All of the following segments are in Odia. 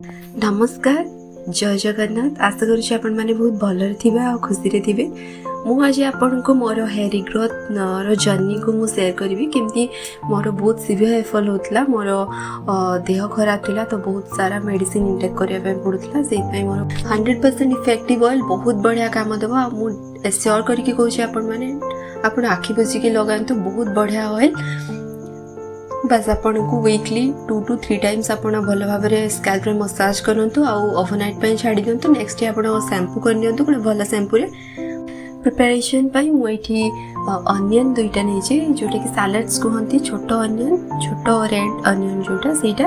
ନମସ୍କାର, ଜୟ ଜଗନ୍ନାଥ। ଆଶା କରୁଛି ଆପଣମାନେ ବହୁତ ଭଲରେ ଥିବେ ଆଉ ଖୁସିରେ ଥିବେ। ମୁଁ ଆଜି ଆପଣଙ୍କୁ ମୋର ହେୟାର ରିଗ୍ରୋଥର ଜର୍ଣ୍ଣିକୁ ମୁଁ ସେୟାର କରିବି, କେମିତି ମୋର ବହୁତ ସିଭିୟର ହେୟାର ଫଲ୍ ହେଉଥିଲା, ମୋର ଦେହ ଖରାପ ଥିଲା, ତ ବହୁତ ସାରା ମେଡ଼ିସିନ ଇନଟେକ୍ କରିବା ପାଇଁ ପଡ଼ୁଥିଲା। ସେଇଥିପାଇଁ ମୋର 100% ଇଫେକ୍ଟିଭ୍ ଅଏଲ୍ ବହୁତ ବଢ଼ିଆ କାମ ଦେବ। ଆଉ ମୁଁ ଏସିଓର କରିକି କହୁଛି ଆପଣମାନେ, ଆପଣ ଆଖି ବୁଜିକି ଲଗାନ୍ତୁ, ବହୁତ ବଢ଼ିଆ ଅଏଲ୍। ବାସ୍, ଆପଣଙ୍କୁ ୱିକଲି 2 ଟୁ 3 ଟାଇମ୍ସ ଆପଣ ଭଲ ଭାବରେ ସ୍କାଲ୍ପରେ ମସାଜ କରନ୍ତୁ ଆଉ ଓଭରନାଇଟ୍ ପାଇଁ ଛାଡ଼ି ଦିଅନ୍ତୁ। ନେକ୍ସଟ ଡେ ଆପଣ ସାମ୍ପୁ କରିନିଅନ୍ତୁ ଗୋଟେ ଭଲ ସାମ୍ପୁରେ। ପ୍ରିପାରେସନ୍ ପାଇଁ ମୁଁ ଏଇଠି ଅନିଅନ୍ ଦୁଇଟା ନେଇଛି, ଯେଉଁଟାକି ସାଲାଡ଼୍ସ କୁହନ୍ତି, ଛୋଟ ଅନିଅନ୍, ଛୋଟ ରେଡ୍ ଅନିଅନ୍ ଯେଉଁଟା ସେଇଟା।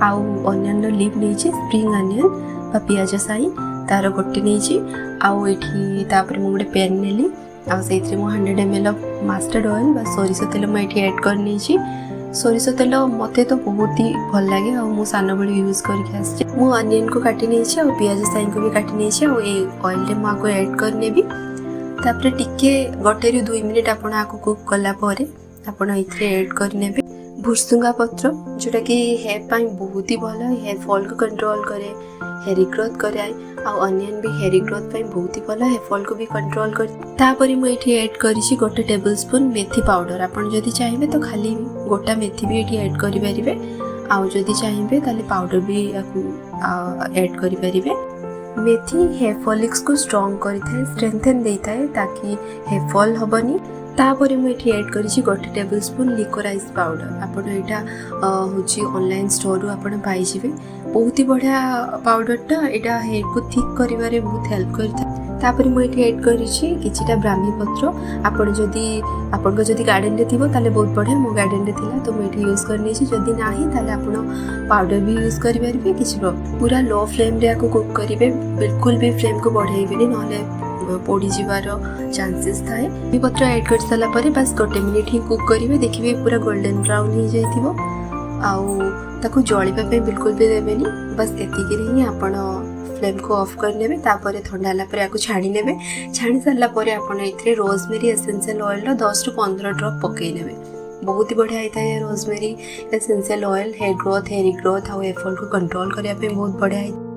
ଆଉ ଅନିଅନ୍ର ଲିଭ୍ ନେଇଛି, ସ୍ପ୍ରିଙ୍ଗ ଅନିଅନ୍ ବା ପିଆଜ ସାଇ, ତାର ଗୋଟେ ନେଇଛି। ଆଉ ଏଇଠି ତାପରେ ମୁଁ ଗୋଟେ ପ୍ୟାନ୍ ନେଲି ଆଉ ସେଇଥିରେ ମୁଁ 100 ml of mustard oil ବା ସୋରିଷ ତେଲ ମୁଁ ଏଇଠି ଆଡ଼୍ କରିନେଇଛି। ସୋରିଷ ତେଲ ମୋତେ ତ ବହୁତ ହି ଭଲ ଲାଗେ ଆଉ ମୁଁ ସାନବେଳୁ ୟୁଜ୍ କରିକି ଆସିଛି। ମୁଁ ଅନିଅନ୍କୁ କାଟି ନେଇଛି ଆଉ ପିଆଜ ସାଇଙ୍କୁ ବି କାଟି ନେଇଛି ଆଉ ଏଇ ଅଏଲ୍ରେ ମୁଁ ଆକୁ ଆଡ଼୍ କରିନେବି। ତାପରେ ଟିକେ 1ରୁ 2 ମିନିଟ୍ ଆପଣ ଆକୁ କୁକ୍ କଲା ପରେ ଆପଣ ଏଥିରେ ଆଡ଼୍ କରିନେବେ ଭୁର୍ସୁଙ୍ଗା ପତ୍ର, ଯେଉଁଟାକି ହେୟାର ପାଇଁ ବହୁତ ହି ଭଲ, ହେୟାର ଫଲ୍କୁ କଣ୍ଟ୍ରୋଲ୍ କରେ, ହେୟାର ଗ୍ରୋଥ୍ କରାଏ। ଆଉ ଅନିଅନ୍ ବି ହେୟାର ଗ୍ରୋଥ୍ ପାଇଁ ବହୁତ ହି ଭଲ, ହେୟାର ଫଲ୍କୁ ବି କଣ୍ଟ୍ରୋଲ୍ କରେ। ତାପରେ ମୁଁ ଏଇଠି ଆଡ଼୍ କରିଛି ଗୋଟେ ଟେବୁଲ୍ ସ୍ପୁନ୍ ମେଥି ପାଉଡ଼ର। ଆପଣ ଯଦି ଚାହିଁବେ ତ ଖାଲି ଗୋଟା ମେଥି ବି ଏଇଠି ଆଡ଼୍ କରିପାରିବେ ଆଉ ଯଦି ଚାହିଁବେ ତାହେଲେ ପାଉଡ଼ର ବି ୟାକୁ ଆଡ଼୍ କରିପାରିବେ। ମେଥି ହେୟାର ଫଲିକ୍ସକୁ ଷ୍ଟ୍ରଙ୍ଗ କରିଥାଏ, ଷ୍ଟ୍ରେଂଥେନ୍ ଦେଇଥାଏ, ତାକି ହେୟାର ଫଲ୍ ହେବନି। ତାପରେ ମୁଁ ଏଠି ଆଡ଼୍ କରିଛି ଗୋଟେ ଟେବୁଲ୍ ସ୍ପୁନ୍ ଲିକୋରାଇସ୍ ପାଉଡ଼ର। ଆପଣ ଏଇଟା ହେଉଛି ଅନଲାଇନ୍ ଷ୍ଟୋରରୁ ଆପଣ ପାଇଯିବେ। ବହୁତ ହି ବଢ଼ିଆ ପାଉଡ଼ରଟା, ଏଇଟା ହେୟାରକୁ ଥିକ୍ କରିବାରେ ବହୁତ ହେଲ୍ପ କରିଥାଏ। ତାପରେ ମୁଁ ଏଠି ଆଡ଼୍ କରିଛି କିଛିଟା ବ୍ରାହ୍ମୀ ପତ୍ର। ଆପଣ ଯଦି ଆପଣଙ୍କ ଯଦି ଗାର୍ଡ଼େନରେ ଥିବ ତାହେଲେ ବହୁତ ବଢ଼ିଆ। ମୋ ଗାର୍ଡ଼େନରେ ଥିଲା ତ ମୁଁ ଏଠି ୟୁଜ୍ କରିନେଇଛି। ଯଦି ନାହିଁ ତାହେଲେ ଆପଣ ପାଉଡ଼ର ବି ୟୁଜ୍ କରିପାରିବେ, କିଛି ପ୍ରୋବ୍ଲେମ୍। ପୁରା ଲୋ ଫ୍ଲେମ୍ରେ ୟାକୁ କୁକ୍ କରିବେ, ବିଲକୁଲ ବି ଫ୍ଲେମ୍କୁ ବଢ଼େଇବେନି, ନହେଲେ ପୋଡ଼ିଯିବାର ଚାନ୍ସେସ୍ ଥାଏ। ପତ୍ର ଆଡ଼୍ କରିସାରିଲା ପରେ ବାସ୍ ଗୋଟେ ମିନିଟ୍ ହିଁ କୁକ୍ କରିବେ। ଦେଖିବେ ପୁରା ଗୋଲ୍ଡେନ୍ ବ୍ରାଉନ୍ ହେଇଯାଇଥିବ ଆଉ ତାକୁ ଜଳିବା ପାଇଁ ବିଲକୁଲ ବି ଦେବେନି। ବାସ୍, ଏତିକିରେ ହିଁ ଆପଣ ଫ୍ଲେମ୍କୁ ଅଫ୍ କରିନେବେ। ତାପରେ ଥଣ୍ଡା ହେଲା ପରେ ୟାକୁ ଛାଣି ନେବେ। ଛାଣି ସାରିଲା ପରେ ଆପଣ ଏଥିରେ ରୋଜମେରୀ ଏସେନ୍ସିଆଲ୍ ଅଏଲ୍ର 10ରୁ 15 ଡ୍ରପ୍ ପକାଇ ନେବେ। ବହୁତ ହି ବଢ଼ିଆ ହେଇଥାଏ rosemary essential oil, hair growth, hair growth ଆଉ ହେୟାର ଫଲ୍କୁ କଣ୍ଟ୍ରୋଲ୍ କରିବା ପାଇଁ ବହୁତ ବଢ଼ିଆ ହେଇଥାଏ।